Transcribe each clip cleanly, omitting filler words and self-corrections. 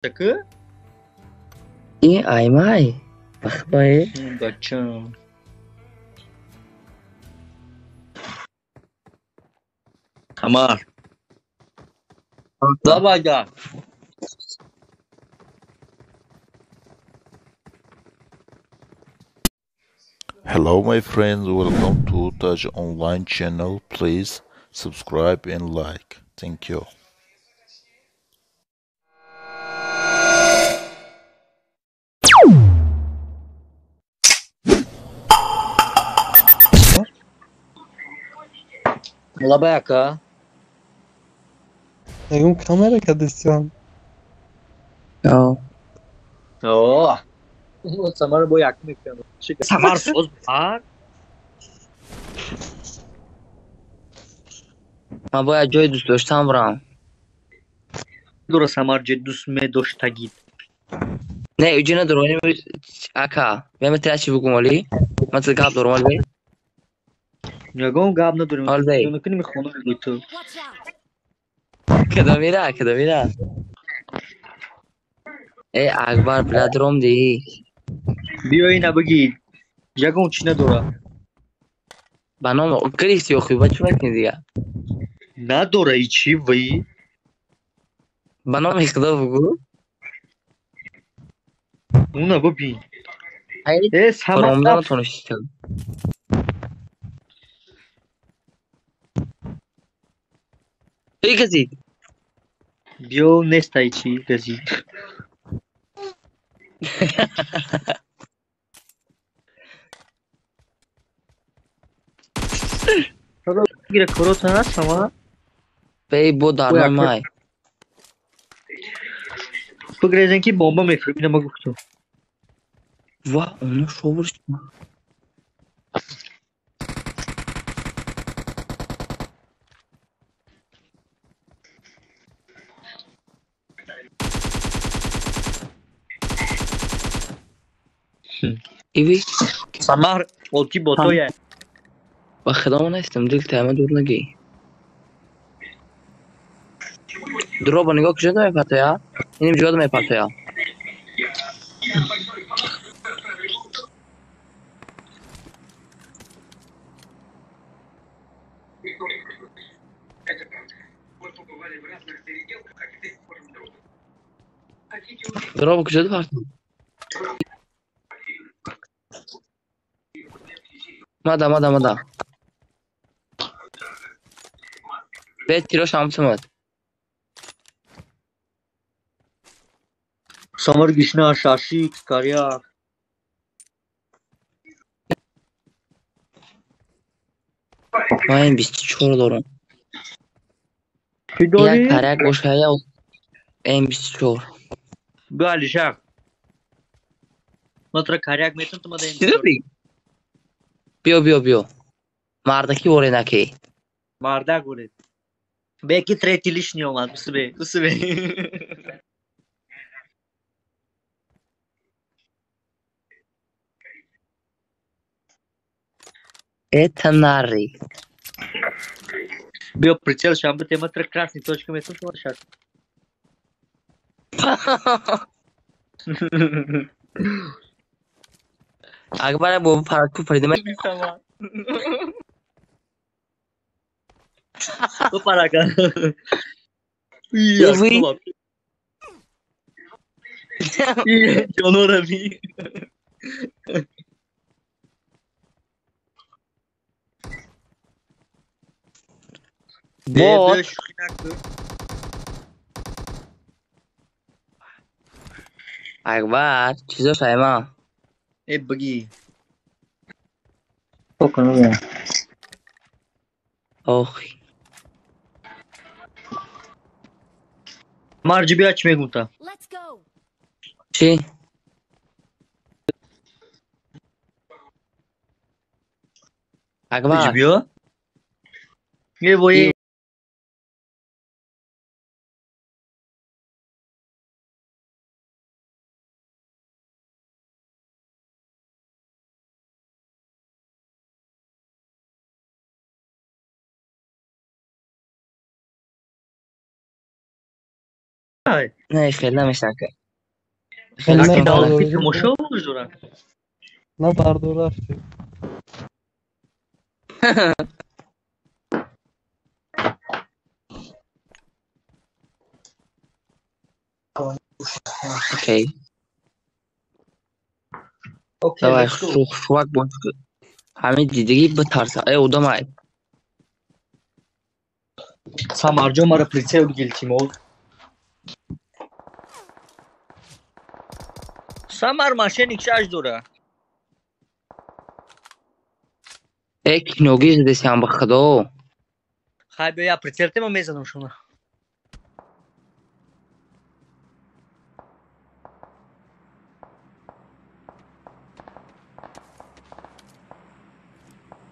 Ки? И аймай. Бахбай. Бачам. Самар. Давай, да. Hello my friends, welcome to Taj Online channel. Please subscribe and like. Thank you. Лабаяка. Ягон камера кадистиан. О. О. Самар бо як мекунад. Самар соз бар. Ман бояд ҷои дӯст доштам бирам. Дура Самар ҷои дӯст медоштагид. Не, иҷо надорам. Ака, мема тира чӣ бугум оли? Ман ту гап дорам оли. Ягон гап надорем. Оли. Мекунем хона мегӯй ту. Кадомира, кадомира. Э, Акбар, била дуром ди. Биё ина бигӣ. Ягон чӣ надора. Ба ном гирифти охи, ба чӣ мекунӣ дига? Надора и чӣ вай? Ба номи Худо бугӯ. Уна бибин. Ай, Э, Самар. Ромда натонистам. Эй, газид. Биё нестай чӣ газид. Гира корота ҳаст Самар? Бей, бо дар Ой, номи май. Бигрезен ки бомба мефирем, ина ма гуфтам. Ва, оно шовур шуд. Иви? Самар, олки ботоя. Ба худо ман нестам, дил тайма дур нагӣ. Дроба нигоҳ куҷо мепартоя? Иним ҷода мепартоя. Дроба куҷо партоя? Мада, мада, мада. Бе тирош ҳам тумад. Самар гишна, шашик, каряк. Ман ин 24 дорам. Чӣ дорӣ? Як каряк боша, я М24. Биё Алишак. Ман тура каряк метам, ту мада Чӣ дорӣ? Биё, биё, биё. Мардаки воре накӣ. Мардак воре. Беки третий лишний омад, усубе, усубе. Это нари. Биё прицел шам бите, ман тура красный точка метам, ту мада шаш. Акбар бо параку фарида. Ту парака. Иви? Ҷонора би. Бот. Акбар, чизо шайма? Э, бигӣ. Охи. Марҷи биё чӣ мегӯм та? Let's go. Чӣ? Акбар. Биё. Э, вой. Не, хел намешава. Хеле Аки давлат бардор. Тамошо дора. На бардор рафтем. Окей. Окей, Давай, let's go. шувак бош. Ҳамин дидагӣ битарса. Э, одамай. Самарҷон мара прицел гилтимоз. Самар мошенник шаш дора. Э, киногӣ задесиам ба худо. Хай биё я прицел тема мезанам шуна.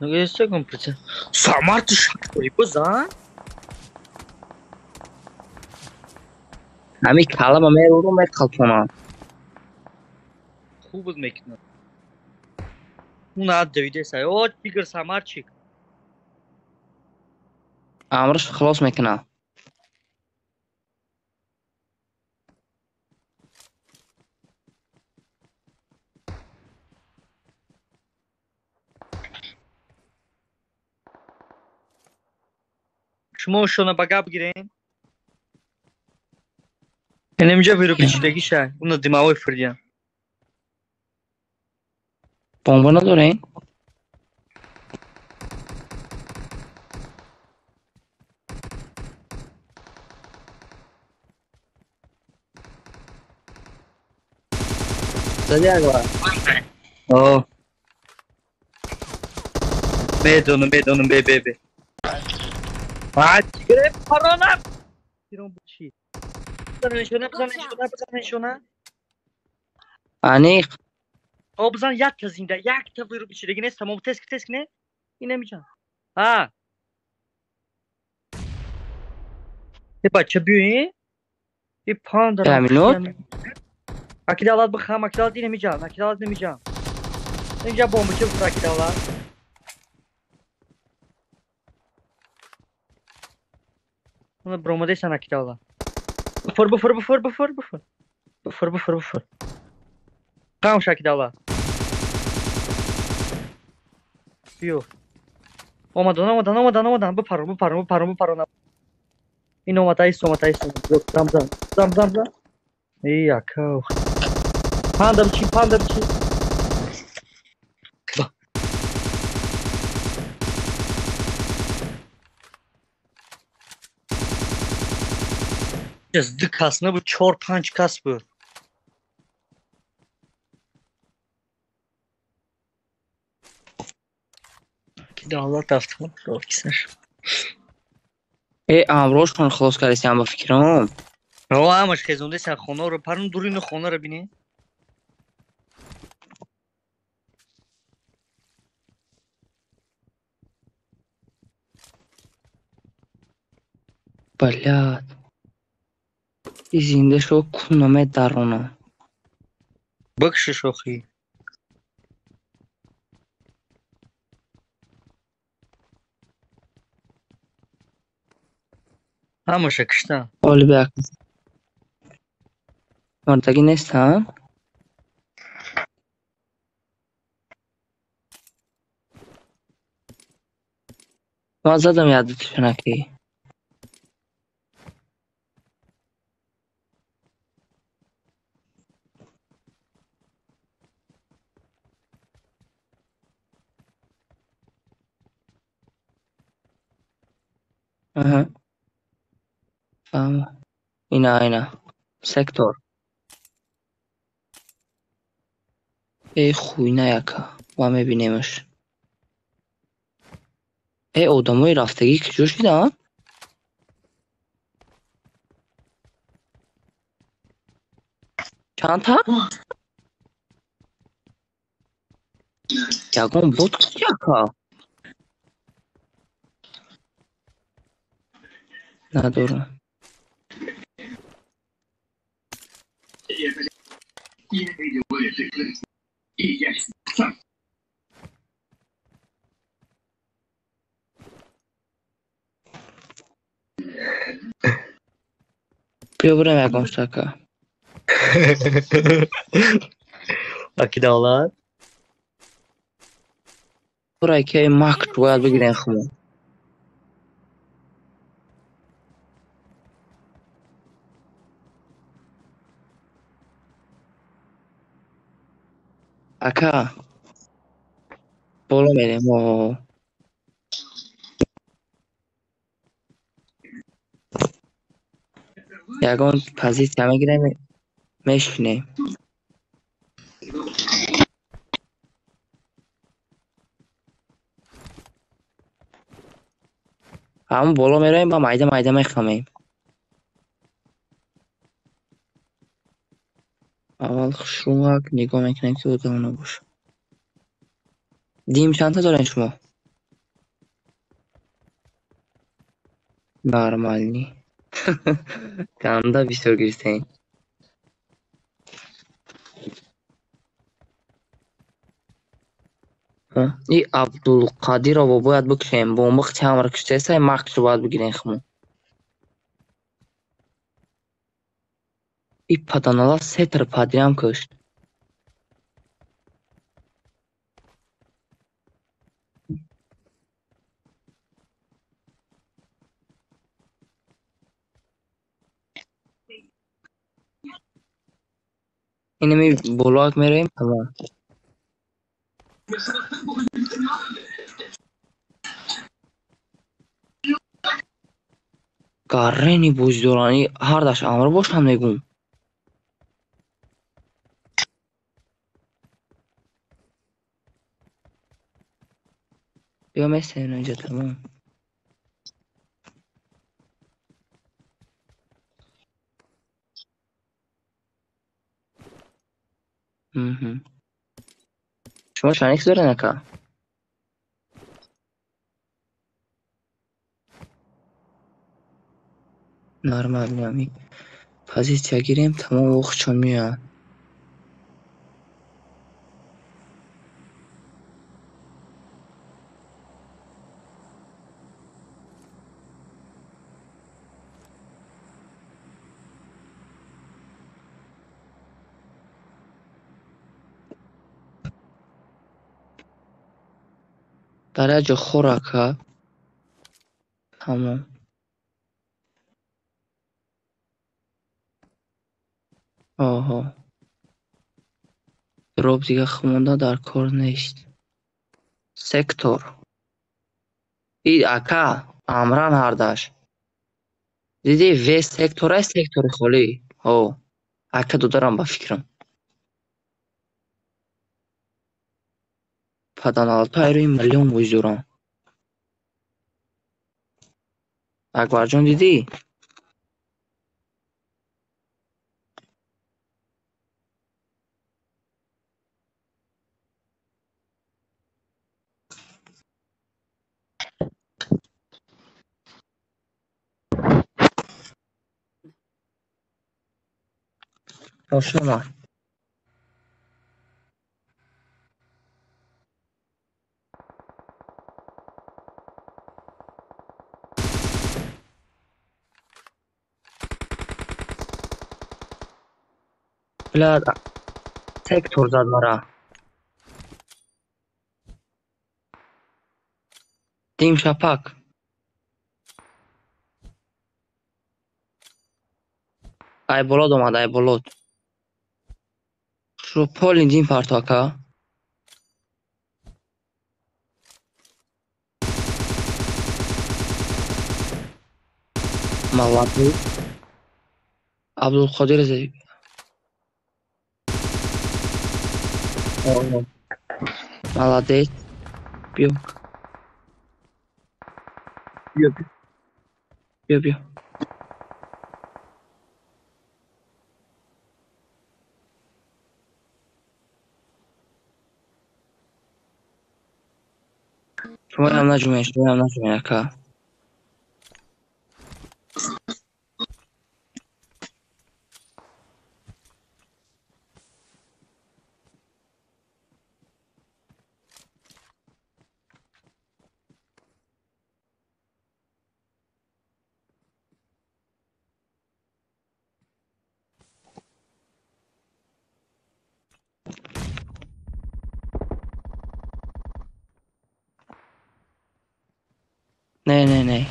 Ну, секунд прицел. Самар ту шак дорӣ бизан? Ҳамин калама меруру меқалпонам. Хуб мекунад. Уна давидеса. О, тигр Самарчик. Амрш халос мекунам. Шумо шона ба гап гирем. Инамҷа вирупечидагӣ ша. Уна димавой фирдиян. Бомба надорем? Зади акбар. О. Медонам, медонам, бе, бе, бе. А, тигре парона. Тирон бучи. Бизан шона, бизан шона, бизан шона. Аниқ. О, бизан як та зинда, як та вирупечидагӣ нест, тамом теск, теск не? Инамиҷа. А. Э, бача биёин. И панда. Я минут. Аки давлат бихам, аки давлат инамиҷа, аки давлат инамиҷа. Инҷа бомба чӣ бихӯр аки давлат? Уна бромадесан аки давлат. Буфур, буфур, буфур, буфур, буфур. Буфур, буфур, буфур. Қамш аки давлат. Биё. Омадан, омадан, омадан, омадан. Бипарон, бипарон, бипарон, бипарон. Ин омада, ис омада, ис омада. Зам, зам, зам, зам, зам. Эй, ака. Панда бичи, панда бичи. Ду кас набуд, чор панҷ кас буд. Ки давлат автомат кисаш. Э, амрошон халос кардесиам ба фикрам. О, ҳамаш хезондесан хонаро, парон дурину хонаро бинӣ. Блядь. И зинда шо куна медарона. Бикши шохи. Ҳамаша киштан. Оли бе акс. Мардагӣ нест, ҳа? Ман задам як дутушанаки. Аҳа. Фаҳмо. Ина, ина. Сектор. Э, хуйна яка. Ва мебинемаш. Э, одамои рафтагӣ куҷо шидаанд? Чандта? Ягон бот яка? Надорам. Биё бурем ягон штака. Аки давлат. Бурай ки макт бояд бигирем хумо. Ака боло мерем. О. Ягон позитсия мегирем, мешинем. Ҳамон боло меравем, ба майда майда мехамем. Аввал хушрӯак нигоҳ мекунем, ки одам набошад. Дим чандта дорем шумо? Нормални. Ганда бисёр гирифтем. И Абдулқадирово бояд бикушем. Бомба чамр куштесай, мақшро бояд бигирем хумо. И паданала сетр падирам кушт. Инами болоак меравем, тамом. Гаррени боздорани ҳардаш амр бошам мегум. Биё месем инҷа, тамом. Шумо чанд икс доред, ака? Нормально ами позитсия гирем, тамом, вохчон меояд. Дар як ҷо хор, ака. Тамом. Оҳо. Дроп дига хумонда дар кор нест. Сектор. И ака, амран ҳардаш. Диди В секторай, сектори холӣ. Ҳо. Ака додарам ба фикрам. Паданалато айрӯи миллион боздорам. Акбарҷон, дидӣ? Ошнома. Бля, сектор зад мара. Дим шапак. Ай болод омад, ай болод. Шо полин дим парто, ака. Молодец. Абдулқодир зади. Молодец. Биё. Биё, биё. Биё, биё. Шумоям наҷумед, шумоям наҷумед, ака. Не, не, не.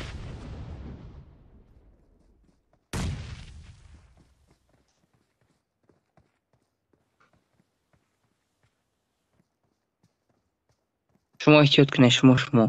Шумо эҳтиёт кунед, шумо, шумо.